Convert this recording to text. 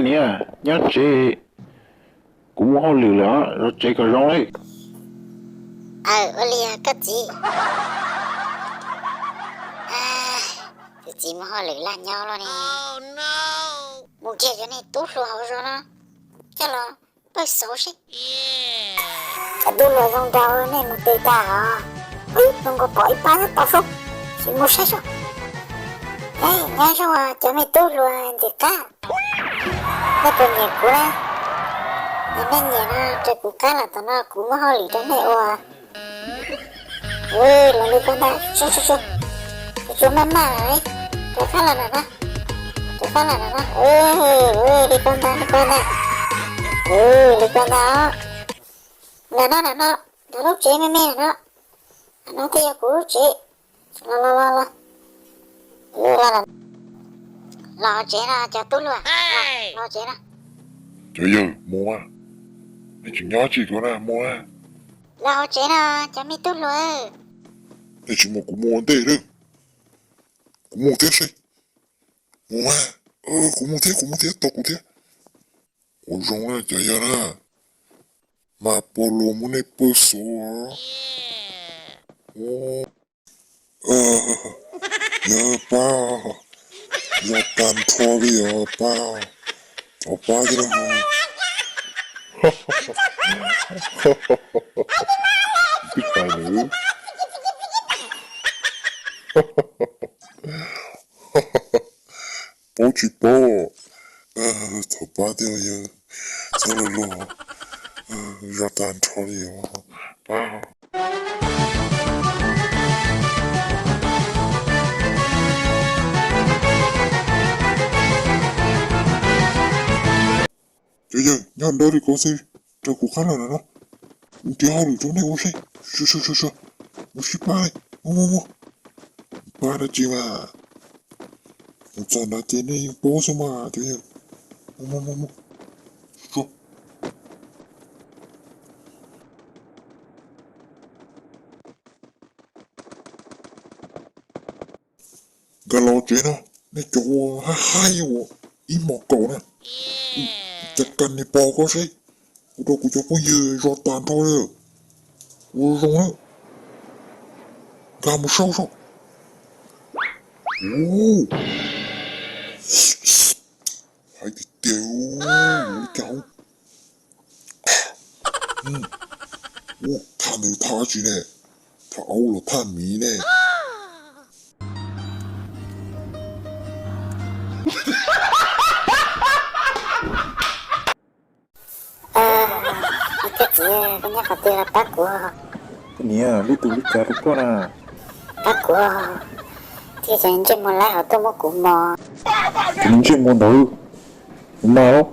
Niam, nyob tsev, kuv muaj hauj lwm lawm, los tsev kom zoo li. Aw, ua li koj txiv. Tus txiv muaj hauj lwm laj nyob los ne. Mus kiag cov niag tub hluas hauv zos no coj los pawj xauv seb. Cov tub hluas zoo nraug, nej mus twg tag os? Wb mus nkaus pom ib pab nyob tod sub, sim mus saib sub. Nyob zoo cov me tub hluas ntxim qab, nej puas nyiam kuv na? Yog nej nyiam no raws kuv qab los tom no, kuv muaj hauj lwm rau nej ua. Los li koj ntag, tsuas maj maj, rov qab los na, rov qab los na, li koj ntag, li koj ntag, li koj ntag. Los no, los no, nrog lub tsev me me no, no thiaj yog kuv lub tsev. Los los los los, los hauv tsev no cov tub hluas, los hauv tsev no. Cov yawg, mus, nej tseem nyob tsis tuaj na, mus. Los hauv tsev no cov me tub hluas. Nej tsis mus kuv mus ua ntej na. Kuv mus thiab seb. Mus mas, kuv mus thiab, kuv mus thiab, tos kuv thiab. Ua zoo na cov yawg na, mas puas luag muab nej pawj xauv. Yog pab, zoo tag nrho li os pab, os pab thiab. Twb hais lawm, paub tsis paub, thaum pab thiab yawg, txhob luag luag, zoo tag nrho li os pab. Cov yawg, nyob ntawd li ko xwb, raws kuv qab los na no. Kuv nrhiav hauj lwm rau nej ua seb, mus sib pab li, mus mus mus. Pab dab tsi mas, mus txog ntawd ces nej yeej paub xwb mas cov yawg. Mus mus mus mus. Nkag los tsev no, nej cov ua haib haib ua ib hmos kaum na, cas kas niag pog ko seb, ua rau kuv cov phooj ywg zoo tag nrho li. Ua zoo na, nkag mus saib saib. Hais tiag tiag, ua li cas ua thaj ntawd thaj dab tsi ne, thaj aub los thaj miv ne. Koj txiv, koj nyob qhov twg los pab kuv. Niam, li tus li cas rau koj na? Pab kuv, thiaj cov ntsej muag laib hauv tuaj muab kuv mos. Tus ntsej muag ntawd, kuv mas los.